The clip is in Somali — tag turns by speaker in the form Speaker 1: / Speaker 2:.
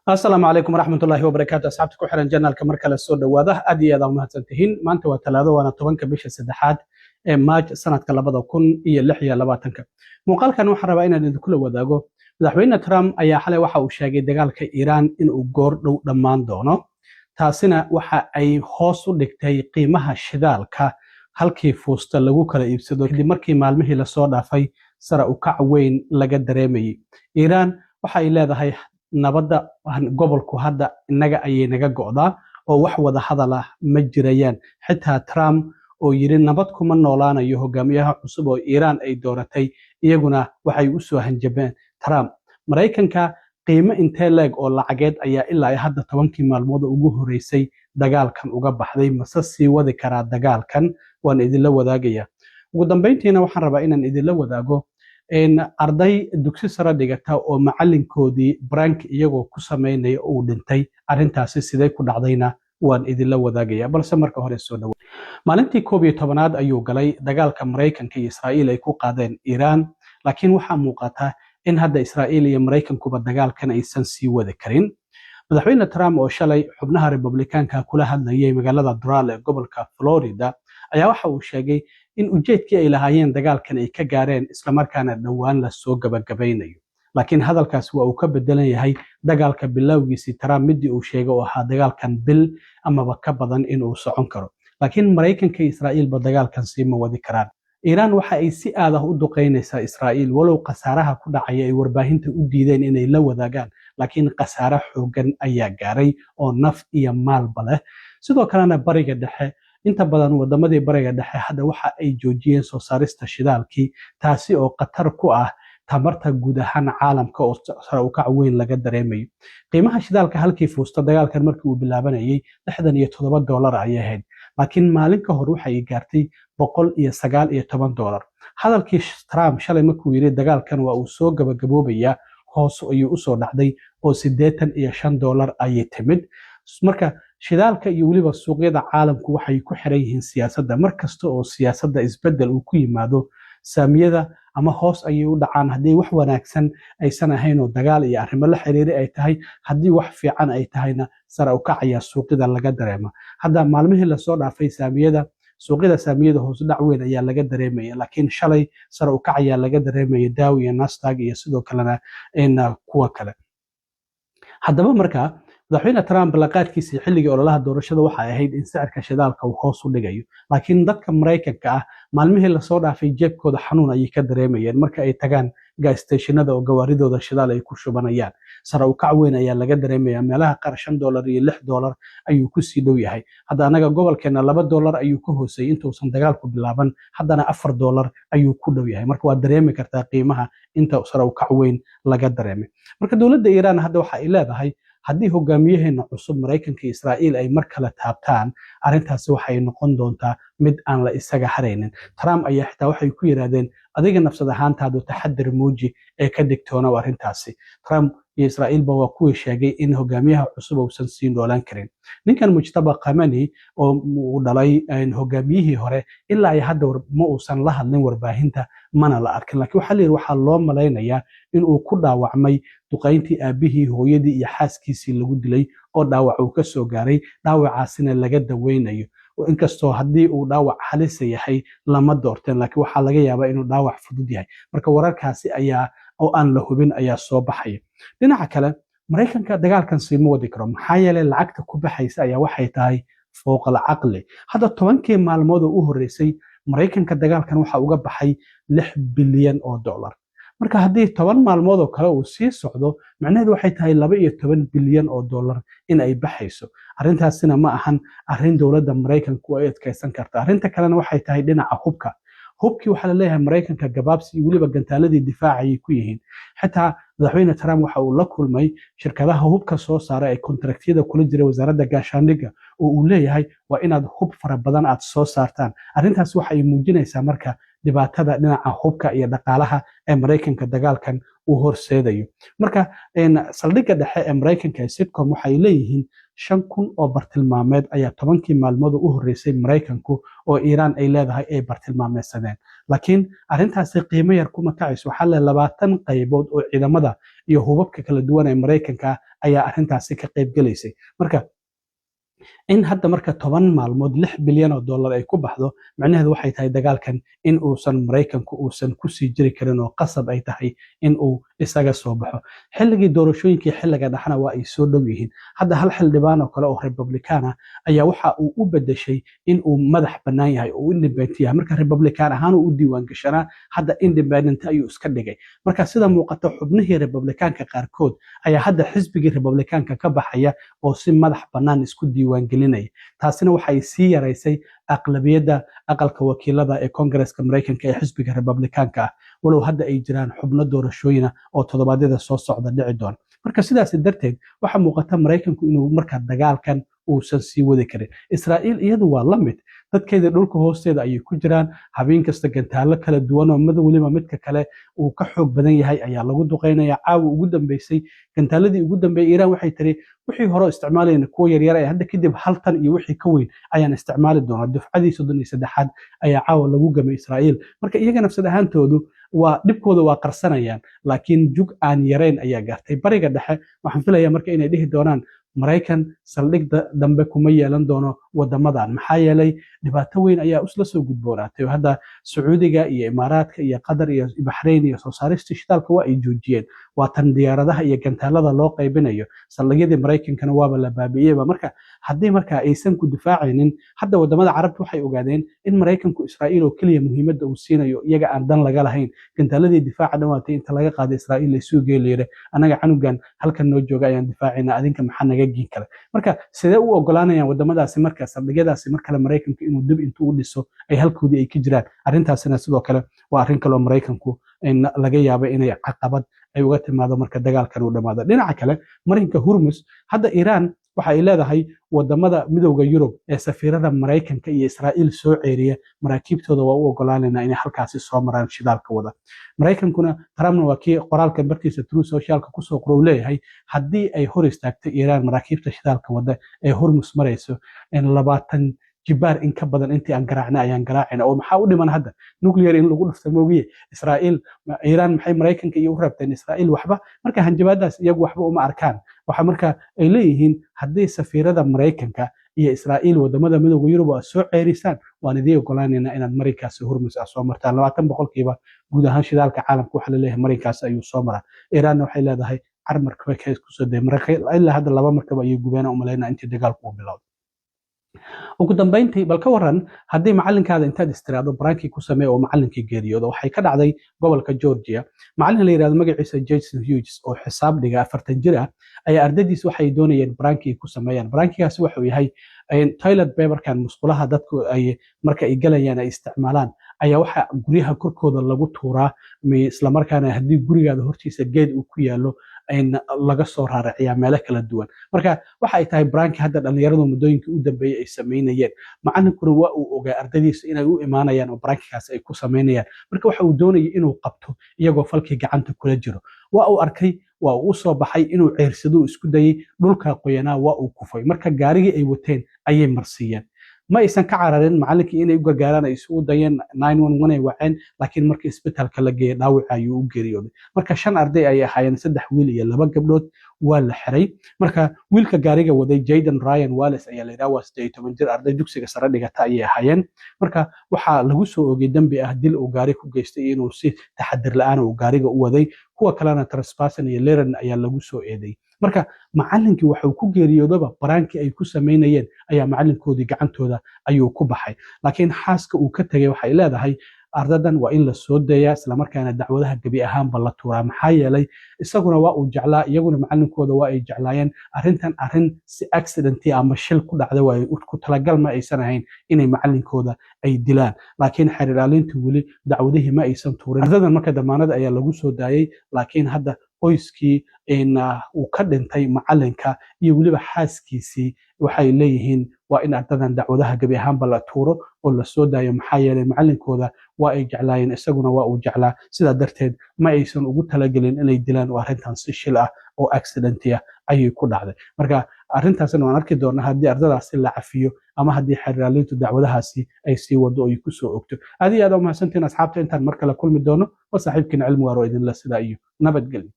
Speaker 1: Asalaamu calaykum waraxmatullaahi wabarakaatu. Asxaabta ku xiran channelka, mar kale soo dhowaada. Aad iyo aad aa umahadsan tihiin. Maanta waa Talaado, waana 10-ka bisha saddexaad ee Maaj, sanadka 2026-ka. Muuqaalkan waxaan rabaa inaan idinkula wadaago, Madaxweyne Trump ayaa xalay waxa uu sheegay dagaalka Iiraan inuu goor dhow dhammaan doono. Taasina waxa ay hoos u dhigtay qiimaha shidaalka halkii fuusta lagu kala iibsado, kadib markii maalmihii lasoo dhaafay sare u kac weyn laga dareemayay. Iiraan waxa ay leedahay nabadda gobolku hadda innaga ayay naga go'daa oo wax wada hadal ah ma jirayaan. Xitaa Trump oo yidhi nabad kuma noolaanayo hogaamiyaha cusub oo Iiraan ay dooratay, iyaguna waxay u soo hanjabeen Trump. Maraykanka qiimo intee leeg oo lacageed ayaa ilaa hadda 10-kii maalmood ugu horeysay dagaalkan uga baxday? Mase sii wadi karaa dagaalkan? Waan idinla wadaagaya. Ugu dambeyntiina waxaan rabaa inaan idinla wadaago arday dugsi sare dhigata oo macalinkoodii prank iyagoo ku samaynaya uu dhintay. Arrintaasi sidee ku dhacdayna waan idinla wadaagaya, balse marka hore soo dhawa. Maalintii 11aad ayuu galay dagaalka Maraykanka iyo Israa'iil ay ku qaadeen Iiraan, laakiin waxaa muuqata in hadda Israa'iil iyo Maraykankuba dagaalkan aysan sii wadi karin. Madaxweyne Trump oo shalay xubnaha Republikaanka kula hadlayay magaalada Doral ee gobolka Florida ayaa waxa uu sheegay in ujeedkii ay lahaayeen dagaalkan ay ka gaareen, islamarkaana dhowaan lasoo gabagabaynayo. Laakiin hadalkaasi waa uu ka bedelan yahay dagaalka bilowgiisii Trump midii uu sheegay oo ahaa dagaalkan bil amaba ka badan inuu socon karo. Laakiin Maraykanka iyo Israa'iilba dagaalkan siima wadi karaan. Iiraan waxa ay si aad ah u duqaynaysaa Israa'iil, walow khasaaraha ku dhacaya ay warbaahinta u diideen inay la wadaagaan, laakiin khasaare xoogan ayaa gaaray oo naf iyo maalba leh. Sidoo kalena Bariga Dhexe, inta badan wadamadii Bariga Dhexe hadda waxa ay joojiyeen soo saarista shidaalkii, taasi oo khatar ku ah tamarta guud ahaan caalamka oo sare u kac weyn laga dareemayo. Qiimaha shidaalka halkii fuusta dagaalkan markii uu bilaabanayay $67 ayay ahayd, laakiin maalin ka hor waxay gaartay $119. Hadalkii Trump shalay markuu yidhi dagaalkan waa uu soo gabagaboobayaa, hoos ayuu usoo dhacday oo $85 ayay timid. Marka shidaalka iyo weliba suuqyada caalamku waxay ku xiran yihiin siyaasadda. Mar kasta oo siyaasadda isbeddel uu ku yimaado, saamiyada ama hoos ayay u dhacaan haddii wax wanaagsan aysan ahayn oo dagaal iyo arrimo la xiriiri ay tahay. Haddii wax fiican ay tahayna, sare u kacayaa suuqyada laga dareema. Hadda maalmihii lasoo dhaafay saamiyada, suuqyada saamiyada hoos dhac weyn ayaa laga dareemaya, laakiin shalay sare u kac ayaa laga dareemaya Dow iyo Nasdaq iyo sidoo kalena kuwa kale. Haddaba markaa Madaxweyne Trump ballanqaadkiisii xilligii ololaha doorashada waxay ahayd in sicirka shidaalka uu hoos u dhigayo, laakiin dadka Maraykanka ah maalmihii lasoo dhaafay jeebkooda xanuun ayay ka dareemayeen marka ay tagaan gas stationada oo gawaaridooda shidaal ay ku shubanayaan. Sare u kac weyn ayaa laga dareemaya. Meelaha qaar $5 iyo $6 ayuu kusii dhow yahay. Hadda anaga gobolkeena $2 ayuu ka hooseeyey intuusan dagaalku bilaaban, haddana $4 ayuu ku dhow yahay. Marka waad dareemi kartaa qiimaha inta sare u kac weyn laga dareemay. Marka dowladda Iiraan hadda waxa ay leedahay, haddii hogaamiyaheena cusub Maraykanka iyo Israa'iil ay mar kale taabtaan, arrintaasi waxay noqon doontaa mid aan la isaga haraynin. Trump ayaa xitaa waxay ku yidhaahdeen, adiga nafsad ahaantaadu taxadir muuji ee ka digtoonow arrintaasi. Trump iyo Israa'iilba waa kuwii sheegay in hogaamiyaha cusub uusan sii noolaan karin. Ninkan Mujtaba Khamenei oo uu dhalay hogaamiyihii hore ilaa iyo hadda ma uusan la hadlin warbaahinta, mana la arkin, laakiin waxaa la yidhi waxaa loo malaynayaa in uu ku dhaawacmay duqayntii aabihii, hooyadii iyo xaaskiisii lagu dilay oo dhaawac uu ka soo gaaray, dhaawacaasina laga daweynayo. Inkastoo haddii uu dhaawac halisa yahay lama doorteen, laakiin waxaa laga yaabaa inuu dhaawac fudud yahay. Marka wararkaasi ayaa oo aan la hubin ayaa soo baxaya. Dhinaca kale, Maraykanka dagaalkan siima wadi karo, maxaa yeelay lacagta ku baxaysa ayaa waxay tahay fowqal caqli. Hadda 10-kii maalmood oo u horreysay Maraykanka dagaalkan waxa uga baxay $6 bilyan. Marka haddii 10 maalmood oo kale uu sii socdo, macnaheedu waxay tahay $12 bilyan in ay baxayso. Arrintaasina ma ahan arrin dowladda Maraykanku ay adkaysan karta. Arrinta kalena waxay tahay dhinaca hubka. Hubkii waxaa laleeyahay Maraykanka gabaabsi iyo weliba gantaaladii difaacayay ku yihiin. Xitaa Madaxweyne Trump waxa uu la kulmay shirkadaha hubka soo saara ee kontraktiyada kula jira wasaaradda gaashaandhigga, oo uu leeyahay waa inaad hub fara badan aad soo saartaan. Arrintaas waxa ay muujinaysaa marka Dhibaatada dhinaca hubka iyo dhaqaalaha ee Maraykanka dagaalkan uu horseedayo. Marka saldhigga dhexe ee Maraykanka ee CENTCOM waxay leeyihiin 5,000 oo bartilmaameed ayaa 10kii maalmood u horreysay Maraykanku oo Iiraan ay leedahay ay bartilmaameysadeen, laakiin arrintaasi qiimo yar kuma kacayso. Waxaa le 20 qaybood oo ciidamada iyo hubabka kala duwan ee Maraykanka ayaa arrintaasi ka qayb gelaysay. Marka in hadda marka 10 maalmood $6 bilyan ay ku baxdo, macnaheedu waxay tahay dagaalkan in uusan Maraykanku uusan kusii jiri karin oo qasab ay tahay in uu isaga soo baxo. Xilligii doorashooyinkii xilliga dhexna waa ay soo dhow yihiin. Hadda hal xildhibaan oo kale oo Republican ah ayaa waxa uu u bedeshay in uu madax bannaan yahay oo uu independent yahay. Marka Republican ahaan uu u diiwaan gashanaa, hadda independent ayuu iska dhigay. Marka sida muuqata, xubnihii Republicaanka qaarkood ayaa hadda xisbigii Republicaanka ka baxaya oo si madax bannaan isku diiwaan gelinaya. Taasina waxay sii yaraysay aqlabiyadda aqalka wakiilada ee Koongareska Maraykanka ee xisbiga Republicaanka ah, walow hadda ay jiraan xubno doorashooyina oo toddobaadyada soo socda dhici doona. Marka sidaas darteed waxaa muuqata Maraykanku inuu marka dagaalkan uusan sii wadi karin. Israa'iil iyadu waa la mid. Dadkeeda dhulka hoosteeda ayay ku jiraan. Habeen kasta gantaallo kala duwan oo mid weliba midka kale uu ka xoog badan yahay ayaa lagu duqeynaya. Caawa ugu dambeysay, gantaaladii ugu dambeeyay, Iiraan waxay tiri wixii hore isticmaalayna kuwa yaryar ee hadda kadib 1 tan iyo wixii ka weyn ayaan isticmaali doonaa. Dufcadii 33aad ayaa caawa lagu gamay Israa'iil. Marka iyaga nafsad ahaantoodu waa dhibkooda waa qarsanayaan, laakiin jug aan yarayn ayaa gaartay. Bariga Dhexe waxaan filayaa marka inay dhihi doonaan Maraykan saldhig dambe kuma yeelan doono wadamadan, maxaa yeelay dhibaato weyn ayaa isla soo gudboonaatay oo hadda Sacuudiga iyo Imaaraadka iyo Qatar iyo Baxrayn iyo soo saarista shidaalka waa ay joojiyeen. Waa tan diyaaradaha iyo gantaalada loo qaybinayo. Saldhigyadii Maraykankana waaba la baabi'iyeyba. Marka haddii marka aysan ku difaacaynin, hadda wadamada Carabta waxay ogaadeen in Maraykanku Israa'iil oo keliya muhiimadda uu siinayo, iyaga aan dan laga lahayn. Gantaaladii difaaca dhan waatay inta laga qaaday Israa'iil laysugu geeliyay, "Anaga canugan halkan noo jooga ayaan difaacayna, adinka maxaa naga giin kale?" Marka sidee u ogolaanayaan wadamadaasi marka saldhigyadaasi mar kale Maraykanku inuu dib intuu u dhiso ay halkoodii ay ka jiraan? Arrintaasina sidoo kale waa arrin kaloo Maraykanku laga yaabo inay caqabad ay uga timaado marka dagaalkan uu dhammaado. Dhinaca kale, marinka Hurmus hadda Iiraan waxa ay leedahay wadamada Midowda Yurub ee safiirada Maraykanka iyo Israa'iil soo ceeriya, maraakiibtooda waa u ogolaanaynaa inay halkaasi soo maraan shidaalka wada. Maraykankuna, Trumpna, waa kii qoraalka bartiisa Truth Socialka kusoo qoro uu leeyahay haddii ay hor istaagto Iiraan maraakiibta shidaalka wada ee Hormus marayso, 20 jibaar in ka badan intii aan garaacnay ayaan garaacayna. Oo maxaa u dhiman hadda? Nuclear in lagu dhufto moogiye. Israa'iil, Iiraan maxay Maraykanka iyo u rabteen Israa'iil? Waxba. Marka hanjabaadaas iyagu waxba uma arkaan. Waxa marka ay leeyihiin haddii safiirada Maraykanka iyo Israa'iil wadamada Midowda Yurub aad soo ceerisaan, waan idiin ogolaanaynaa inaad marinkaasi Hormus ah soo martaan. 20% guud ahaan shidaalka caalamka waxaa laleeyahay marinkaasi ayuu soo maraa. Iiraanna waxay leedahay car markaba kusoo day. Ilaa hadda laba markaba ayay gubeen umalaynaa intii dagaalku uu bilowday. Ugu dambeyntii, bal ka waran haddii macalinkaada intaad istiraado prank-kii ku samee oo macalinkii geeriyoodo? Waxay ka dhacday gobolka Georgia. Macalin la yidhahdo magaciisa Jason Hughes oo xisaab dhiga, 40 jir ah, ayaa ardaydiis waxay doonayeen prank-kii ku sameeyaan. Prank-igaasi wuxuu yahay toilet paperkan musqulaha dadku ay marka ay galayaan ay isticmaalaan ayaa waxa guryaha korkooda lagu tuuraa, islamarkaana haddii gurigaada hortiisa geed uu ku yaallo laga soo raaraciyaa meelo kala duwan. Marka waxa ay tahay prank-i hadda dhalinyaradu muddooyinkii u dambeeyey ay samaynayeen. Macalinkuna waa uu ogaa ardaydiisa inay u imaanayaan oo prank-igaas ay ku samaynayaan. Marka waxa uu doonayay inuu qabto iyagoo falkii gacanta kula jiro. Waa uu arkay, waa uu u soo baxay inuu ceersado isku dayey. Dhulka qoyanaa waa uu kufay. Marka gaarigii ay wateen ayay marsiiyeen. Ma aysan ka cararin. Macallinkii inay u gargaaraan ay isugu dayeen, ay waceen, laakiin markii isbitaalka la geeyey dhaawaca ayuu u geeriyooday. Marka shan arday ayay ahaayeen, saddex wiil iyo laba gabdhood. Waa la xiray. Marka wiilka gaariga waday, Jaden Ryan Wallace ayaa la yidhaha, waa 18 jir. Arday dugsiga sare dhigata ayay ahaayeen. Marka waxaa lagu soo ogay dembi ah dil uu gaari ku geystay, inuu si taxadir la'aan uu gaariga u waday. Kuwa kalena trespassing iyo littering ayaa lagu soo eeday. Marka macallinkii waxuu ku geeriyoodaba prank-kii ay ku samaynayeen ayaa macalinkoodii gacantooda ayuu ku baxay. Laakiin xaaska uu ka tegay waxay leedahay ardadan waa in la soo dayaa, islamarkaana dacwadaha gebi ahaanba la tuuraa, maxaa yeelay isaguna waa uu jeclaa, iyaguna macalinkooda waa ay jeclaayeen. Arrintan arrin si accident ama shil ku dhacda waaye, ku talagal ma aysan ahayn inay macalinkooda ay dilaan. Laakiin xeer ilaalintu weli dacwadihii ma aysan tuurin. Ardadan marka damaanad ayaa lagu soo daayey, laakiin hadda qoyskii uu ka dhintay macalinka iyo weliba xaaskiisii waxay leeyihiin waa in ardadan dacwadaha gebi ahaanba la tuuro oo oo la soo daayo, maxaa yeelay macalinkooda waa ay jeclaayeen, isaguna waa uu jeclaa. Sidaa darteed ma aysan ugu talagelin inay dilaan oo arrintan si shil ah oo accident ah ayay ku dhacday. Marka arrintaasna waan arki doonaa haddii ardadaasi la cafiyo ama haddii xeeraalintu dacwadahaasi ay sii wado oo ay ku soo ogto. Aad iyo aad u mahadsantihiin, asxaabta. Intaan mar kale kulmi doono, waa saaxiibkiin Cilmi Waaro, idinla sidaa iyo nabadgelyo.